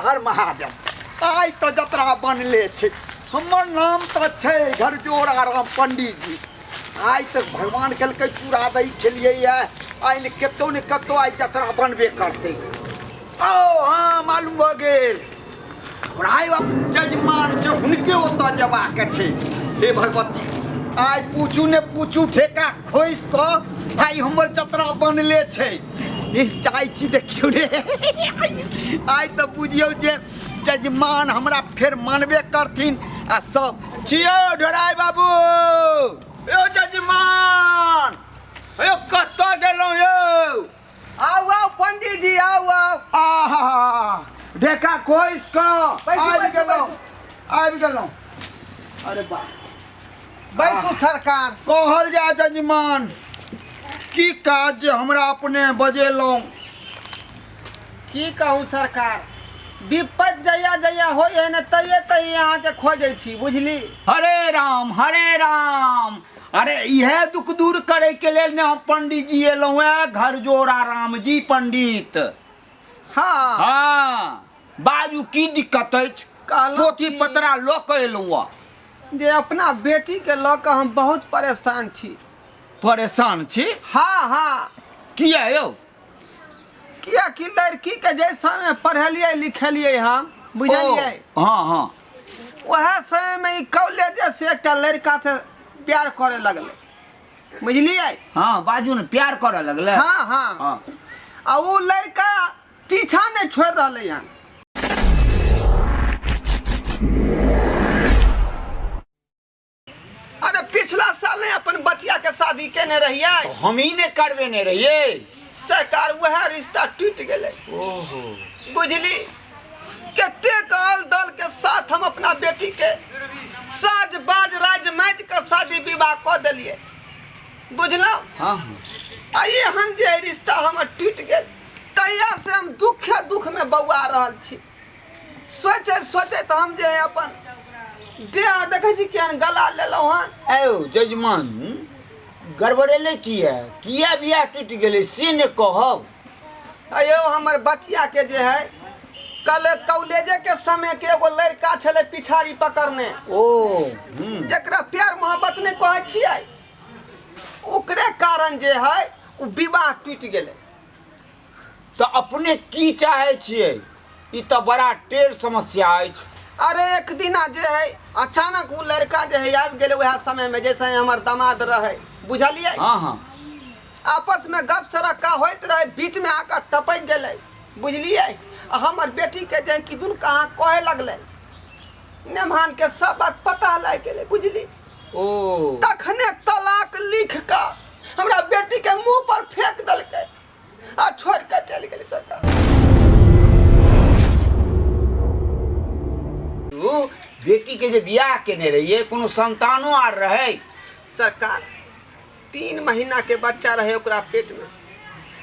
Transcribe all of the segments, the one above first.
हर महादेव। आइ तऽ जतरा बनले छै। हमर नाम तऽ छै घरजोड़ा राम पंडीजी। आइ तऽ भगवान केलकै चूड़ा दही खेलियै ये, आइ ने कतौ ने कतौ आइ जतरा बनबे करतै। ओ हँ, मालूम भऽ गेल, राय बाबू जजमान छै, हुनके ओतऽ जेबाक छै। हे भगवती, आइ पूछू ने पूछू, ठेका खोसि कऽ आइ हमर जतरा बनले छै। ई जाइ छी, देखियौ रे, आइ तऽ बुझियौ जे जजमान हमरा फेर मानबे करथिन। आ सब छियौ ढोराइ बाबू, यौ जजमान यौ, कतऽ गेलहुँ यौ? आउ आउ पंडीजी, आउ आउ। आहा, ढेका खोसि कऽ बैसू, आबि बैसू, गेलहुँ, बैसू। आबि गेलहुँ। अरे वाह। बैसू सरकार। कहल जाय जजमान, की काज जे हमरा अपने बजेलहुँ? की कहू सरकार, विपत जहिया जहिया होइ है ने, तहिये तहिये अहाँके खोजै छी, बुझली? हरे राम हरे राम। अरे इएह दुख दूर करे के लेल ने हम पंडित जी एलहुँ है, घर जोड़ा राम जी पंडित। हाँ। हाँ, बाजू, की दिक्कत अछि? कहलहुँ पोथी पतरा लऽ कऽ एलहुँ हँ। जे अपना बेटी के लऽ कऽ हम बहुत परेशान छी। परेशान छी? हाँ हाँ। किया यौ? कियाकि लड़की के जे समय पढ़ेलियै लिखेलियै हम, बुझलियै? ओ, हाँ हाँ। वएह समय में ई कॉलेजे से एकटा लड़का से प्यार करे लगलै, बुझलियै? हाँ, बाजू ने, प्यार करऽ लगलै? हाँ हाँ। हाँ। आ ओ लड़का पीछा नहि छोड़ि रहलै हन। अरे पिछला साल ने अपन बचिया के शादी केने रहियै? तो हम ही ने करबेने रहियै। सरकार, वएह रिश्ता टूटि गेलै। ओहो। बुझली, कतेक आल दल के साथ हम अपना बेटी के साज बाज राज माजि के शादी विवाह कऽ देलियै, बुझलहुँ? हाँ। आ एहन जे रिश्ता हमर टूटि गेल, तहिया से हम दुखे दुख में बौआ रहल छी। सोचैत सोचैत हम जे अपन देह देखै छी केहन गला लेलहुँ हन। आयो जजमान, गड़बड़ेलै किया? किया बियाह टूटि गेलै से ने कहब। अयो, हमर बचिया के जे है कल कॉलेजे के समय के एगो लड़का छलै पिछाड़ी पकड़ने। ओ। जकरा प्यार मोहब्बत नहि कहै छियै, ओकरे कारण जे है ओ विवाह टूटि गेलै। तऽ अपने की चाहै छियै? ई तऽ बड़ा टेढ़ समस्या अछि। अरे एक दिना जे है अचानक ओ लड़का जे है आबि गेलै वएह समय में जैसे हमर दामाद रहे, बुझलियै? हाँ हाँ। आपस में गप सरक्का होइत रहे, बीच में आकर टपकि गेलै, बुझलियै? आ हमर बेटी के जे किदुन कहाँ कहे लगलै, नेमहान के सब बात पता लागि गेलै, बुझली? ओ। तखने तलाक लिख कऽ हमरा बेटी के मुंह पर फेंक देलकै आ छोड़ के चलि गेलै सरकार। ओ बेटी के जे बियाह केने रहियै, कोनो संतानो आर रहै? सरकार, 3 महीना के बच्चा रहे ओकरा पेट में,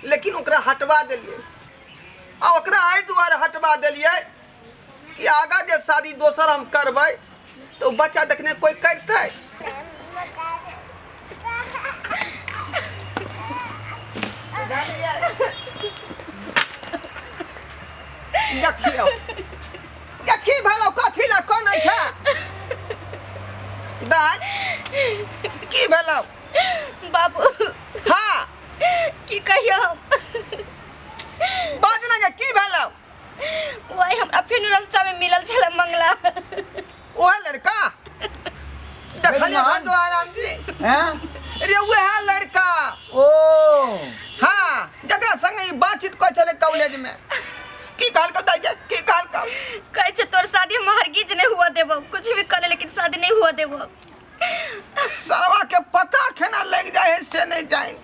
लेकिन ओकरा हटवा देलियै। आ ओकरा एहि दुआरे हटवा देलियै कि आगा जे शादी दोसर हम करबै तऽ ओ बच्चा देखने कोइ करतै। बुझलियै? देखियौ देखी भेलौ, कथी लए कनै छै दाइ? की भेलौ? बाबू। हाँ। की कहियौ? बाज ना गे, की भेलौ? वही हमरा फेर रास्ता में मिलल छल मंगला। ओहे लड़का देखलियै? भगवान। भगवान जी। हैं? रे वएह लड़का। ओ। हाँ, जकरा संगे ई बातचीत करै छलै कॉलेज में। की कहलकौ दाइ गे, की कहलकौ? कहै छै तोर शादी हम हरगिज नहीं हुआ देबो, कुछ भी करे लेकिन शादी नहीं हुआ देबो। सरवा के पता खेना लग जाए है से नहीं जाए।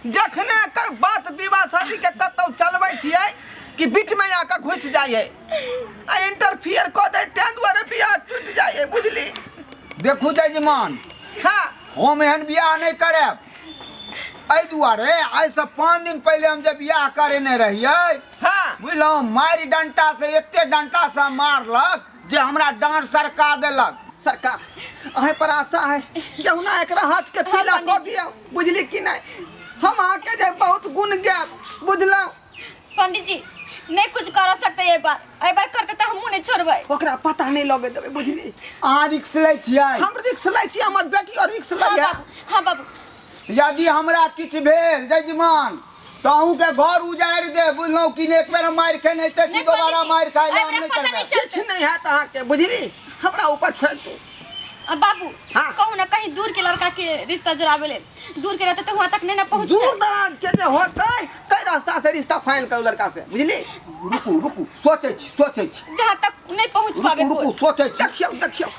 जखने एकर बात विवाह शादी के कतौ चलबै छियै कि बीच में आके घुसि जाइ है आ इंटरफियर कऽ दे, तें दुआरे बियाह टूटि जाइ है, बुझली? देखू जजमान। हाँ। हम एहन बियाह नहि करब। एहि दुआरे आइसँ 5 दिन पहिले हम जे बियाह करेने रहियै, बुझलहुँ, मारि डंटा से एते डंटा से मारलक जे हमरा डाँड़ सरका देलक। सरकार, अहें पर आशा है, केहुना एकरा हाथ के पीला कऽ दियौ, बुझली कि नहीं? हम अहाँके जे बहुत गुण गायब, बुझलहुँ? पंडित जी नहीं कुछ कर सकते, ये बार एहि बार करते तो हम नहीं छोड़बै। ओकरा पता नहीं लगे देबै, बुझली? अहाँ रिक्स लै छियै? हम रिक्स लै छी, हमर बेटी और रिक्स लै हाँ है। बाबू, हाँ बाबू। यदि हमरा किछु भेल जजमान तऽ अहूँके घर उजाड़ि देब, बुझलहुँ कि नहि? एक बेर हम मारि खेने हेतै कि नहि दोबारा पंडीजी, मारि खाइ लए हम एहि नहि बेरा पता करबै। नहि चलतै। किछु नहीं हैत अहाँके, बुझली? हमरा ऊपर छोड़ि दू। बाबू। हाँ। कहू ना कहीं दूर के लड़का के रिश्ता जुड़ावे लेल, दूर के रहते तो वहाँ तक नहीं ना पहुँच। दूर दराज के जे होतै तै रास्ता से रिश्ता फाइनल करू लड़का से, बुझली? रुकू रुकू, सोचै छी, सोचै छी। जहाँ तक नहीं पहुँच पावे। रुकू रुकू, कोई। सोचै छी। देखियौ देखियौ।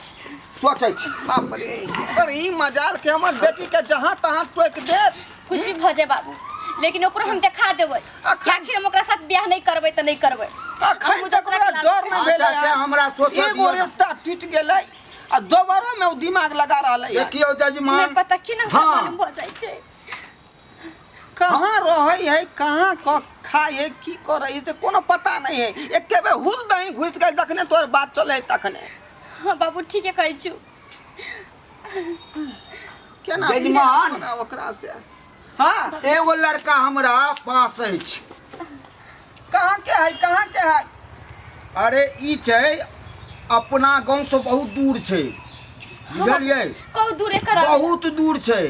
सोचै छी। बाप रे, पर ई मजाल के हमर बेटी के जहाँ तहाँ टोकि देत। कुछ भी भऽ जाए बाबू, लेकिन ओकरो हम देखा देबै। आखिर हम ओकरा साथ बियाह नहीं करबै तऽ नहीं करबै। अखन हम तक दोसरा ओकरा के लाल- डर नहि भेलै। अच्छा, अच्छा, हमरा सोचऽ एगो दिअ। रिश्ता टूटि गेलै आ दोबारा में ओ दिमाग लगा रहलै है। देखियौ जजमान। नहीं पता की ना हाँ। मालूम भऽ जाइ छै। कहाँ रहै है, कहाँ क खाइ है, की करै है, से कोनो पता नहीं है। एके बेर हुल दही घुसि गेल जखने तोहर बात चलै है तखने। हाँ बाबू, ठीके कहै छु। केना जजमान। पूछब ओकरा से? हाँ। एगो लड़का हमरा पास अछि। कहाँ के है, कहाँ के है? अरे ई छै अपना गाँव से बहुत दूर छै, बुझलियै? कहू दूरे करा। बहुत दूर छै।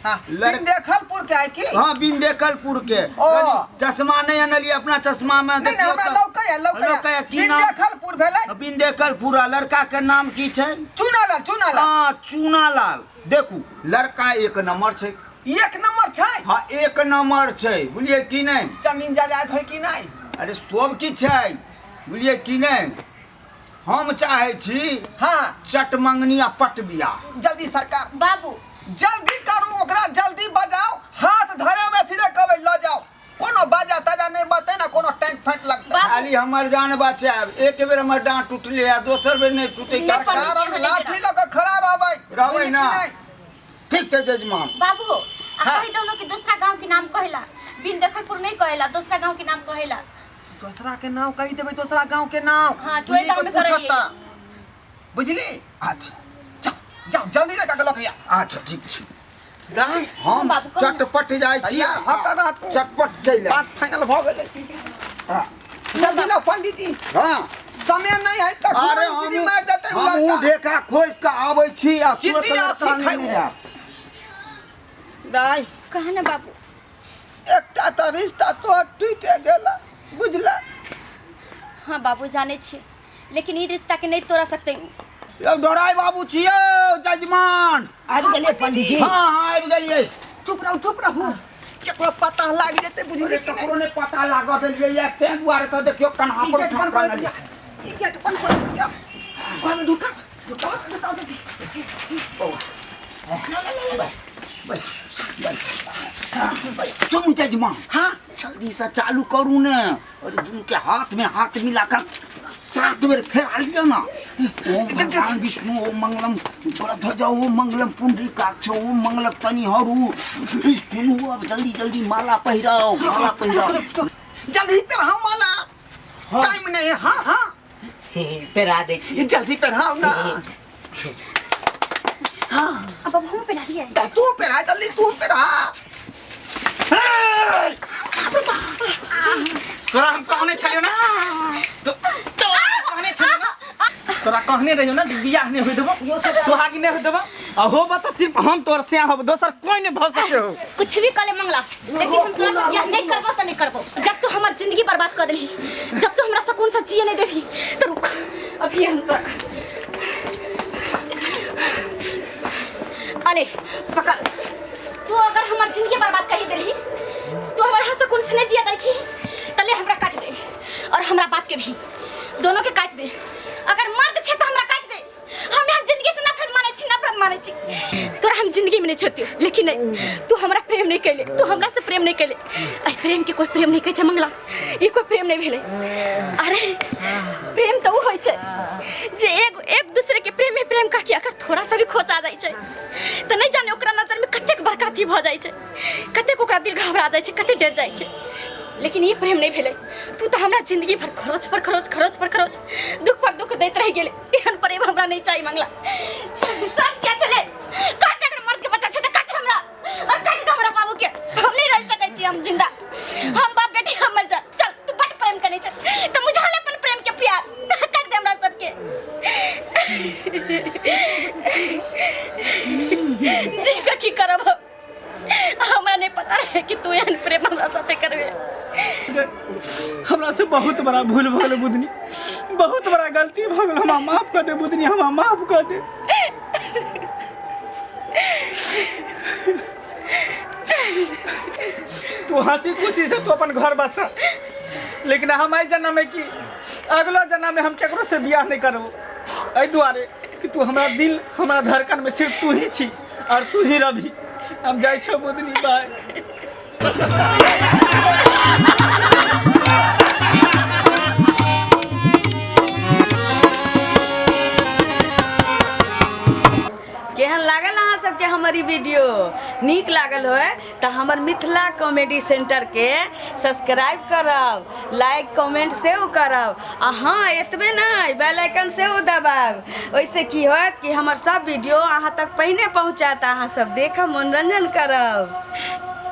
हाँ, देखलपुर के है की? हाँ, बिंदेकलपुर के। ओ। कनी चश्मा नहीं अनलियै अपना चश्मा में। नहीं नहीं, देखियौ हमरा तऽ। लौकै है, लौकै लौकै है। है, की नाम? बिंदेखलपुर भेलै। बिंदेकलपुर। आ लड़का के नाम की छै? चुनालाल, चुनालाल। हाँ, चूनालाल। देखू लड़का एक नंबर छै। एक नंबर छै? हाँ, एक नंबर छै, बुझलियै की नहि? जमीन जायदाद है कि नहीं? अरे सब किछु छै, बुझलियै की नहि? हम चाहै छी हाँ चट मंगनी आ पट बियाह। जल्दी सरकार। बाबू जल्दी करू, ओकरा जल्दी बजाओ, हाथ धरे में सीधे कहबै लऽ जाओ। कोनो बाजा ताजा नहीं बजतै ना, कोनो टैंक फैंक लगतै। बाबू। खाली हमर जान बचायब। एक बेर हमर डाँट टूटले आ दोसर बेर नहि टूटै। नहि, सरकार, हम लाठी लऽ कऽ खड़ा रहबै। रहबै बुझली ना? कि नहि? ठीक छै जजमान। बाबू हो, आ हाँ। कहि दो कि दूसरा गांव के नाम कहेला, बिन देखलपुर नहीं कहेला, दूसरा गांव के नाम कहेला। दोसरा के नाम कहि देबै, दोसरा गांव के नाम। हाँ, तू एहि गाँव में पूछत करैये। तऽ। बुझली? अच्छा। जाओ जाओ, जल्दी लगा के लऽ के आ। अच्छा ठीक छै। दाई हम बाबू, कहू ना। चटपट जाइ छी। यार, हक रहत। चटपट चलि आयब। बात फाइनल भऽ गेलै। हाँ। जल्दी लाओ पंडित जी। हाँ। समय नहीं है तऽ अरे घुमन मारि देतै उ हमहूँ लड़का। ढेका खोसि कऽ आबै छी आ तुरत जिद्दी आ लड़का सीखै नहि उ। आयत। दाई कहा ना बाबू। एकटा तऽ रिश्ता तोहर टूटि गेल, बुझला? हाँ बाबू, जाने छी, लेकिन ई रिश्ता के नहीं तोड़ा सकते। यौ डोराइ बाबू छियौ जजमान। आबि गेलियै पंडीजी? हाँ हाँ, आबि गेलियै। चुप रहू, चुप रहू, केकरो पता लागि जेतै, बुझली अरे कि नहि? ककरो नहि पता लागऽ देलियै ये, तें दुआरे तऽ देखियौ कन्हा ई पर गेट बंद ठोका कर दिया, ई गेट बंद कर दिया, घरमे ढुका ढुकाओ ढुकाओ जल्दी। बस बस बस बस, सुनू जजमान। हाँ। जल्दी से चालू करू ने। अरे दुनू के हाथ में हाथ मिलाकर 7 बेर फेरा लिअ ना। ओम भगवान विष्णु, ओम मंगलम ध्वज, ओम मंगलम पुंडरीकाक्ष, ओम मंगलम तनिहरू। सुनू, अब जल्दी जल्दी माला पहिराओ, माला पहिराओ। जल्दी पहिराओ माला। हाँ। टाइम नहीं है। हाँ हाँ। पहिरा दै छी। ये जल्दी पहिराओ ना। अब अब हम पहना दिया। तू पहिरा, जल्दी तू पहिरा। तोरा हम कहने छलियौ ना, तोरा कहने छलियौ ना, तोरा कहने रहियौ ना जे बियाह नहि होय देबो, सोहागी नहि होय देबो, आ होबो तऽ सिर्फ हम तोर से होब, दोसर कोई नहि भऽ सके हो। कुछ भी कले मंगला, लेकिन हम तोरा से बियाह नहीं करबो तो नहीं करबो। जब तू हमर जिंदगी बर्बाद कर देली, जब तू हमरा सुकून से जिए नहीं देबी, तो रुक, अभी हम तोरा अले पकड़। तू अगर हमर जिंदगी बर्बाद कर देली, तू हमर सुकून से नहीं जिए दै छी, त ले हमरा काट दे और हमरा बाप के भी, दोनों के काट दे। अगर मर्द छे तो हमरा काट दे। हम यहाँ जिंदगी से नफरत मानै छी, नफरत मानै छी। तोरा हम जिंदगी में नहीं छोड़ती, लेकिन नहीं, तू हमरा प्रेम नहीं कैले, तू हमरा से प्रेम नहीं कैले। ऐ प्रेम के कोई प्रेम नहीं कहै छै मंगला, ई कोई प्रेम नहीं भेलै। अरे प्रेम तो उ होइ छै जे एक एक दूसरे के प्रेम में प्रेम का कि अगर थोड़ा सा भी खोच आ जाइ छै तऽ नहीं जाने ओकरा नजर में कतेक बड़का अथी भऽ जाइ छै, कतेक ओकरा दिल घबरा जाइ छै, कतेक डर जाइ छै। लेकिन ई प्रेम नहीं भेलै। तू तऽ हमरा जिंदगी भर खरोच पर खरोच, खरोच पर खरोच, दुख पर दुख दैत रहि गेलै। एहन प्रेम हमरा नहीं चाहिए मंगला। शर्त क्या चले, काट अगर मर्द के बच्चा छै तऽ काट हमरा और काट दे हमरा बाबू के। हम नहीं रह सकै छी, हम जिंदा, हम बाप बेटी हम मर जा। चल, तू बड़ प्रेम करै छै तऽ बुझा ले अपन प्रेम के प्यास। काट बहुत बड़ा भूल भऽ गेल बुधनी, बहुत बड़ा गलती भऽ गेल। हमरा माफ कऽ दे बुधनी, हमरा माफ कऽ दे। तू हंसी खुशी से तू अपन घर बसा, लेकिन हम एहि जन्म में की अगलो जन्म में हम केकरो से बियाह नहीं करबो, एहि दुआरे कि तू हमरा दिल हमरा धड़कन में सिर्फ तू ही छी और तू ही रभी। हम जाइ छौ बुधनी, बाय। केहन लागल अहाँ सबके हमर ई वीडियो? नीक लागल होय तऽ हमर मिथिला कॉमेडी सेंटरके सब्सक्राइब करब, लाइक कमेंट सेहो करब आ हँ एतबे नहि, बेल आइकन सेहो दबायब। ओहिसँ की होयत कि हमर सब वीडियो अहाँ तक पहिने पहुँचत, अहाँ सब देखब, मनोरंजन करब।